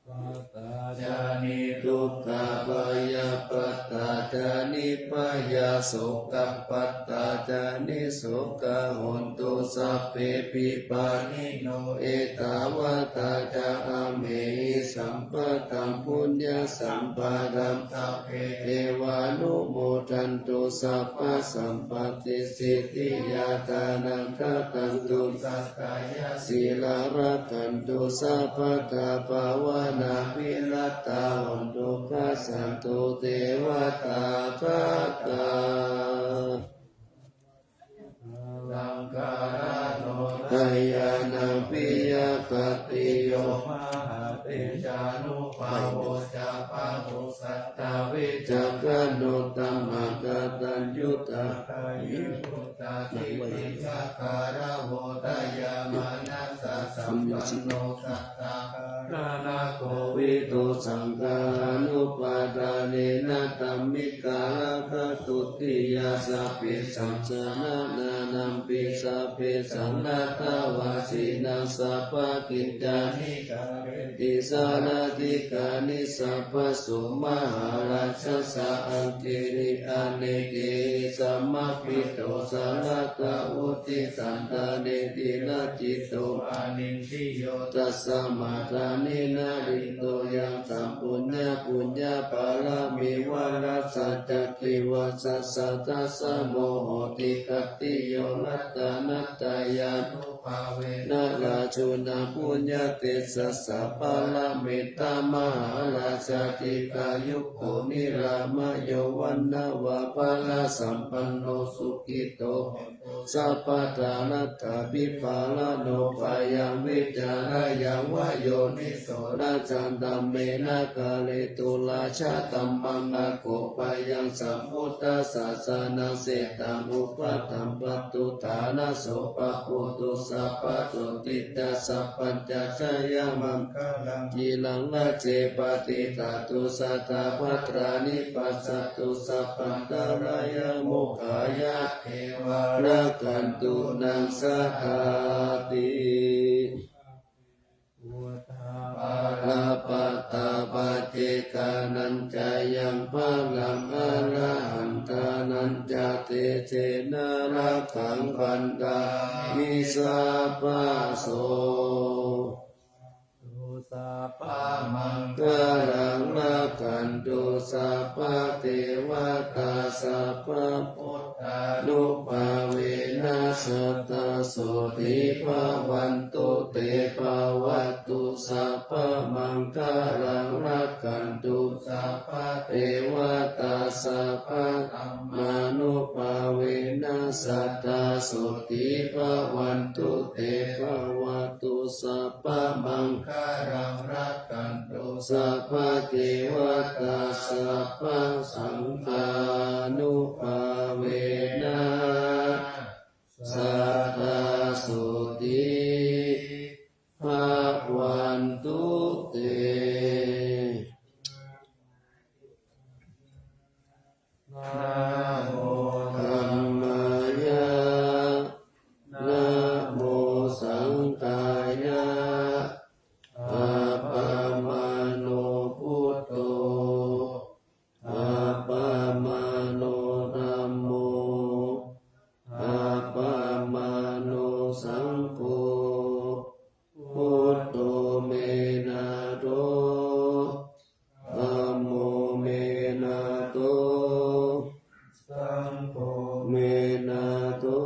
Dukkhappattā ca niddukkhā bhayappattā ca nibbhayā sokappattā ca nissokā hontu sabbepi pāṇino. Ettāvatā ca amhehi sambhataṃ puññasampadaṃ sabbe devānumodantu sabbasampattisiddhiyā. Dānaṃ dadantu saddhāya sīlaṃ rakkhantu sabbadā bhāvanābhiratā hontu gacchantu devatāgatā. Ahaṃ kārano dayānaṃ piyatātiyo mahātejānubhāvo ca bāhussatthā vicakkhaṇo tamahakataññutā dāyudo dasaputtā tiṭṭhantā gāravo dayāmanassasampanno sattā kāranakovidū saṅgahanupaṭṭhānena taṃ vikārakā dutiyā. Sabbesaṃ samaṇānaṃ pi sabbesaṃ naṭṭhavāsīnaṃ sabbakicchāni kareti sārathikāni sabbaso mahārājassa aṅgīri anekehi samābhito saratā vutti santane tilakkhito anin diyo tasmā dāni nalito. Yaṃ saṃ puññaṃ puññaphalaṃ iva rājā ca divā saha tassa muhutī khattiyo ratanattayānubhāvena rājuna puññatejasā paranimmitā mahārājā dīghāyuko nirāmayo vaṇṇavanto balāsampanno sukhito sabbadā. Natthāpi pāṇino bhayaṃ vītarāyeva yoniso rājadhammena kāretu rājadhammaṃ akopayaṃ samuddassāsanasethānaṃ upaṭṭhappattu ṭhānaso pāpūtu sabbaso ṭhitā. Sabbañca jayamaṅgalaṃ ciraṃ rājye patiṭṭhatu sadā bhadrani passa tu sabbantarāyamokkhaṃ. Yā devā rakkhantu naṃ sadāti. Uddhaṃ balappattā paccekānañca yaṃ balaṃ arahantānañca tejena rakkhaṃ bandhāmi sabbaso. sabbamaṅgalaṃ rakkhantu sabbadevatā, sabbabuddhānubhāvena sadā sotthī bhavantu te. Bhavatu sabbamaṅgalaṃ rakkhantu sabbadevatā, sabbadhammānubhāvena sadā sotthī bhavantu te. Bhavatu sabbamaṅgalaṃ rakkhantu sabbadevatā, sabbasaṅghānubhāvena sadā sotthī bhavantu te. Namo dhammāya, namo saṅghāya, appamāṇo buddho, appamāṇo dhammo, appamāṇo saṅgho. Buddho me nātho, dhammo me nātho, saṅgho me nātho,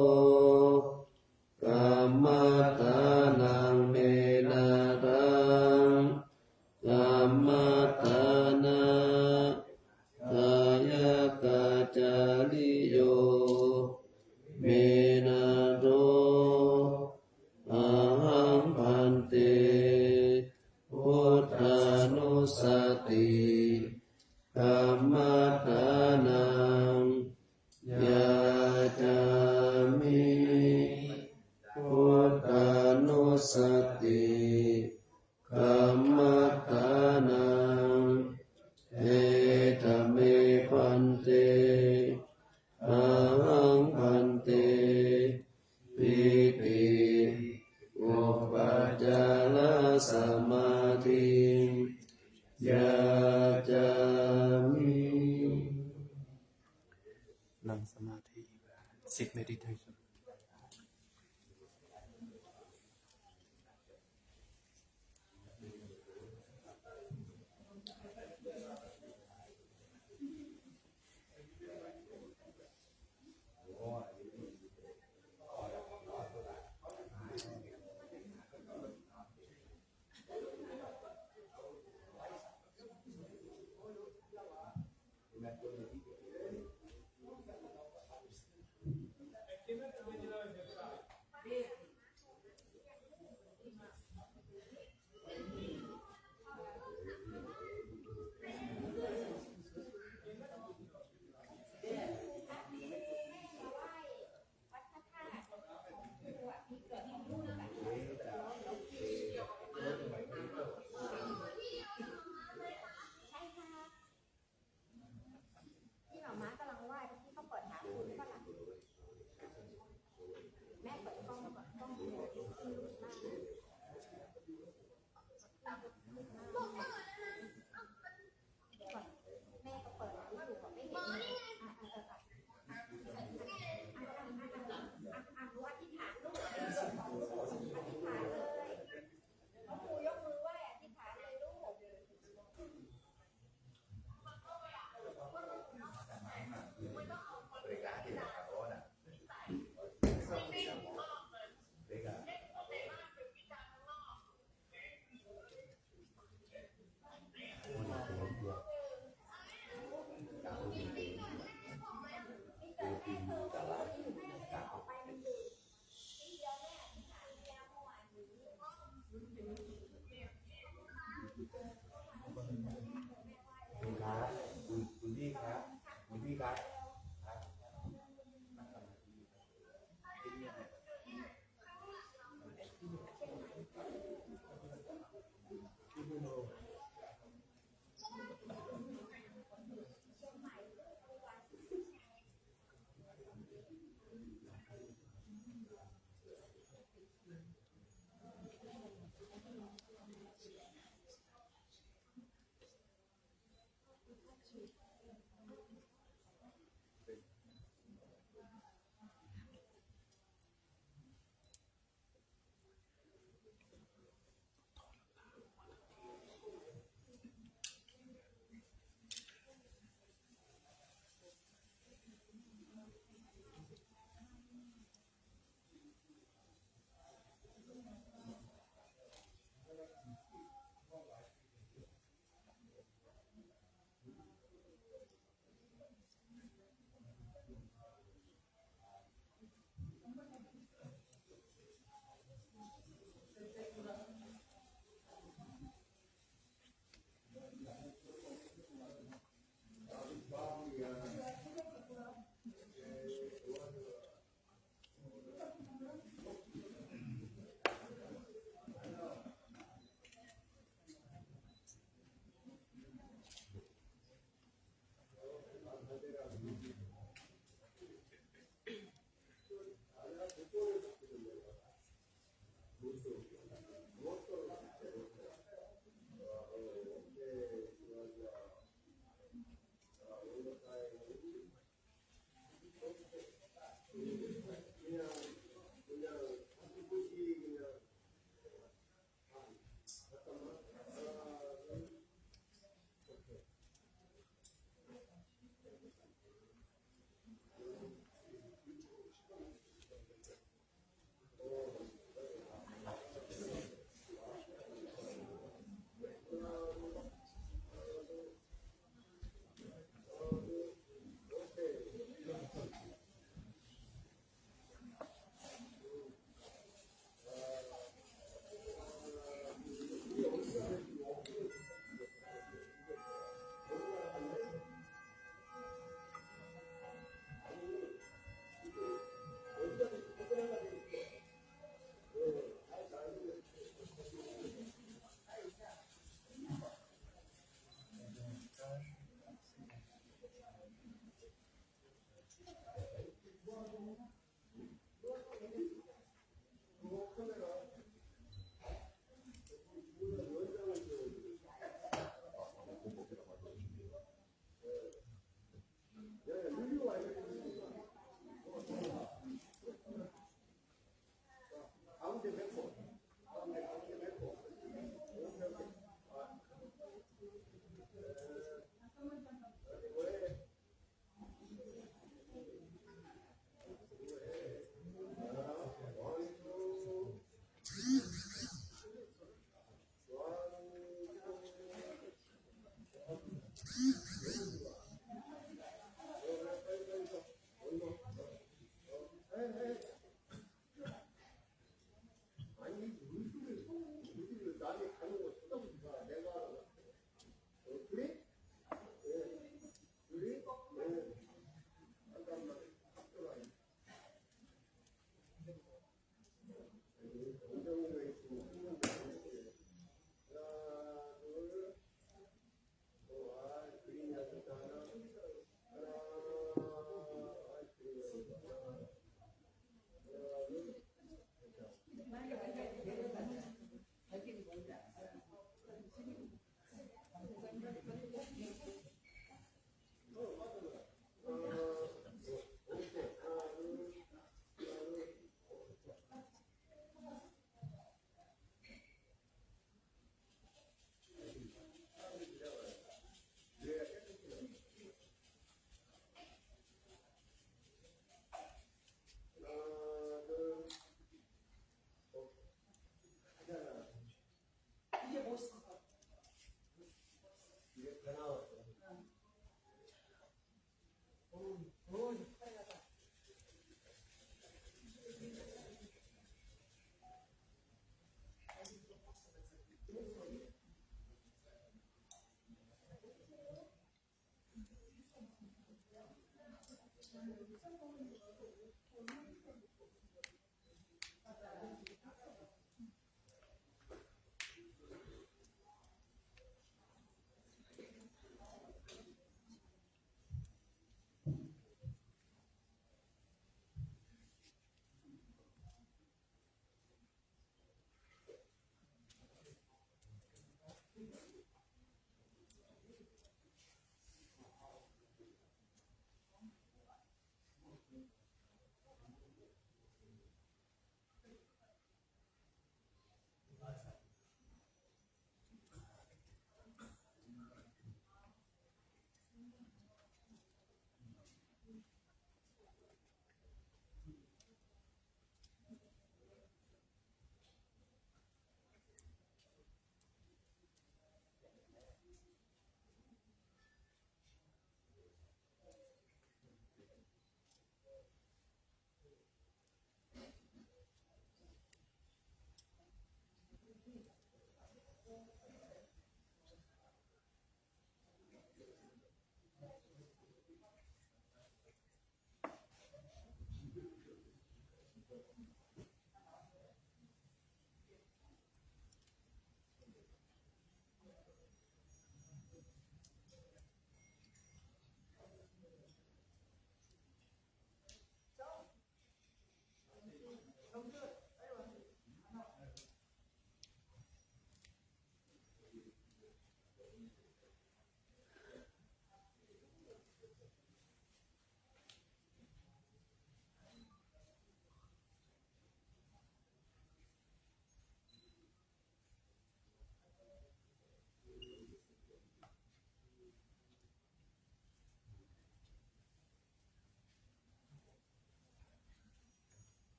kammaṭṭhānaṃ me nāthaṃ, kammaṭṭhāna- dāyakācariyo me nātho. Ahaṃ bhante buddhānussati kammaṭṭhānaṃ yācāmi. Buddhānussati kammaṭṭhānaṃ. Etha me bhante, ahaṃ bhante pīti upācāra samādhiṃ yācāmi. นั่งสมาธิ sit meditation.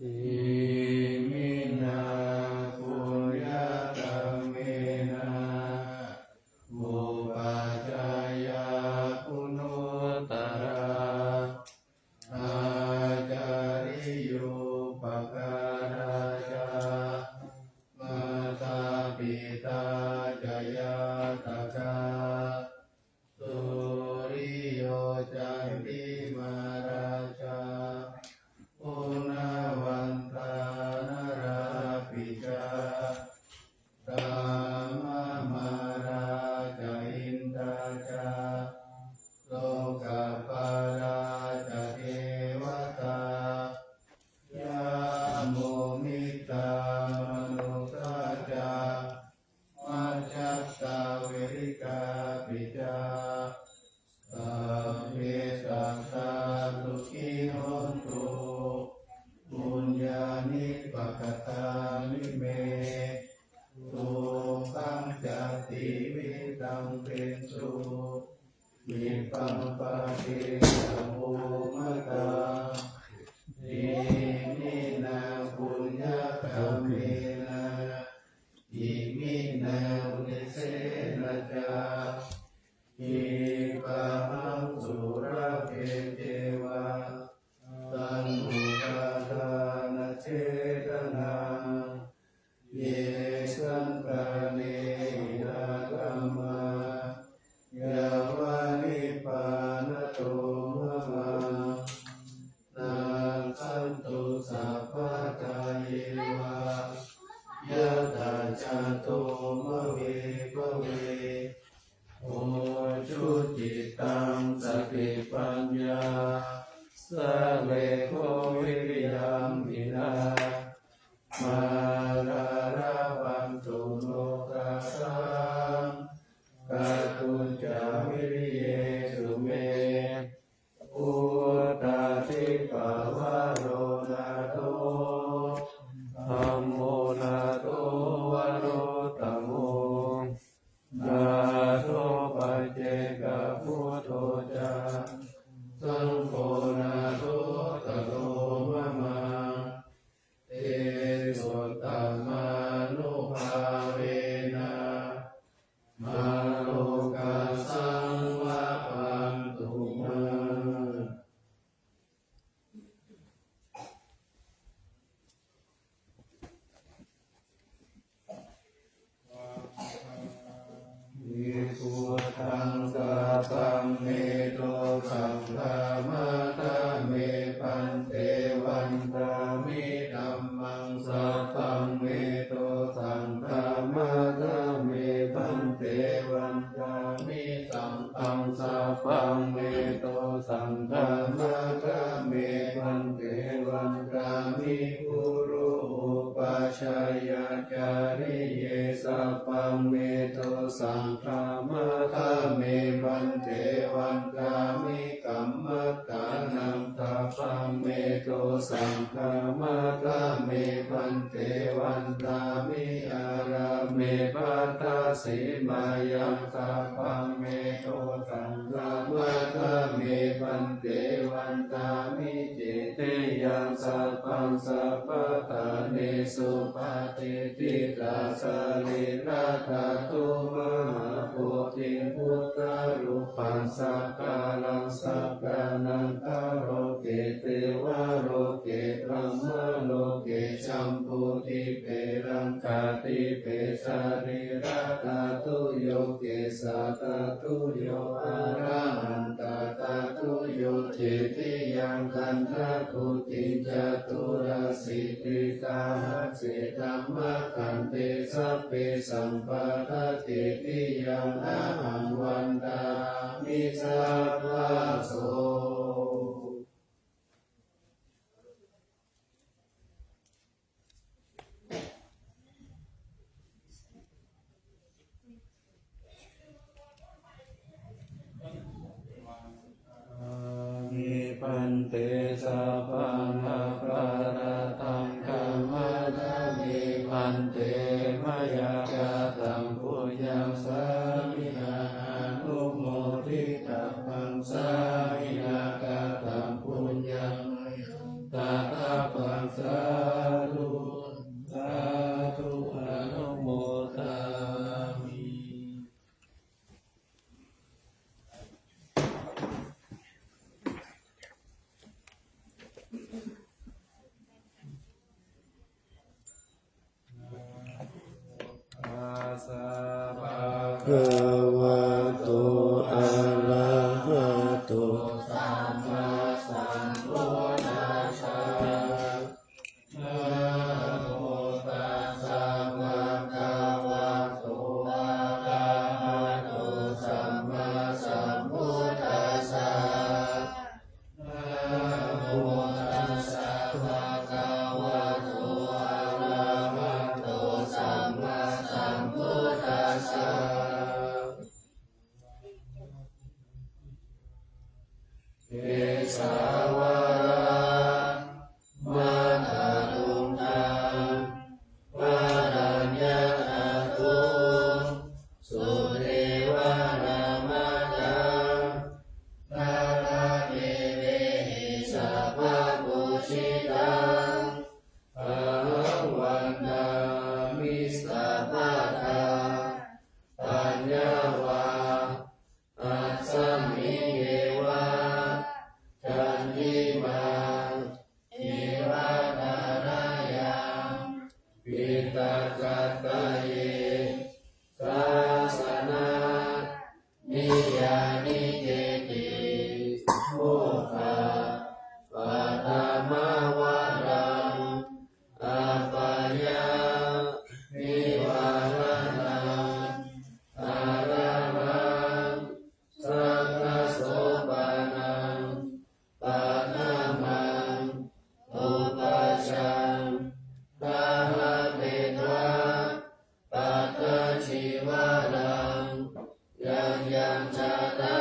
Iminā puññakammena upajjhāyā guṇuttarā, ācariyūpakārā ca mātā pitā ca ñātakā, suriyo candimā rājā, guṇavantā narāpi ca, brahmamārā ca indā ca, lokapālā ca devatā, yamo mittā manussā ca, majjhattā verikāpi ca, sabbe sattā sukhī hontu, puññāni pakatāni me, sukhañca tividhaṃ dentu, khippaṃ paṭiggaṇhatu mataṃ. Iminā puññakammena, iminā uddisena ca, khippāhaṃ sulabhe ceva, taṇhupādānachedanaṃ. Ye santāne hinā dhammā, yāva nibbānato mamaṃ, nassantu sabbadā yeva, yattha jāto bhave bhave. Ujucittaṃ satipaññā, sallekho viriyamhinā, mārā labhantu nokāsaṃ, kātuñca viriyesu me. Vuttādhipavaro nātho, dhammo nātho varuttamo, nātho paccekabuddho ca, saṅgho nāthottaro mamaṃ. Tesottamānubhāvena, mārokāsaṃ labhantu mā. Buddhaṃ sabbaṃ me dosaṃ khamatha me bhante, vandāmi dhammaṃ sabbaṃ me dosaṃ khamatha me bhante, vandāmi saṅghaṃ sabbaṃ me dosaṃ khamatha me bhante, vandāmi guru upajjhāyācariye sabbaṃ me dosaṃ khamatha me bhante, vandāmi kammaṭṭhānaṃ sabbaṃ me dosaṃ khamatha me bhante, vandāmi ārāme baddhasīmāyaṃ sabbaṃ me dosaṃ khamatha me bhante, vandāmi cetiyaṃ sabbaṃ sabbaṭṭhānesu patiṭṭhitā sarīradhātu mahābodhiṃ buddharūpaṃ sakalaṃ sakkānaṃ kaloke devaloke brahmaloke jambudīpe laṅkādīpe sarīradhātuyo kesādhātuyo arahantadhātuyo cetiyaṃ gandhakuṭiṃ caturāsītisahassadhammakkhandhe sabbe sampaddaṃ cetiyaṃ ahaṃ vandāmi sabbaso. Bhante sabbaṃ aparādhaṃ khamatha me bhante, mayā kataṃ puññaṃ sāminā anumoditabbaṃ, sāminā kataṃ puññaṃ mayhaṃ Sādhu, sādhu, anumodāmi. Bhagavato arahato sammāsambuddhassa. Namo tassa bhagavato arahato sammāsambuddhassa. Namo tassa bhagavato arahato sammāsambuddhassa. Kesavā vācālo pāṇātiresato, sudevā nāma kaṅkhā, kālakaññe vehi sabbapūjitaṃ, ahaṃ vandāmi sabbadā. Paññā vā asmiṃ yeva candimā iva tharayaṃ, diṭṭhagadāye sāsana niyyānike ti. Mokkhapaddamavaraṃ appayābhirāmaṃ, arahaṃ sakkasopaṇaṃ paṭhamaṃ pubbajaṃ, gahaṭṭhetvā pattacīvaraṃ. Yaṃ yaṃ jāta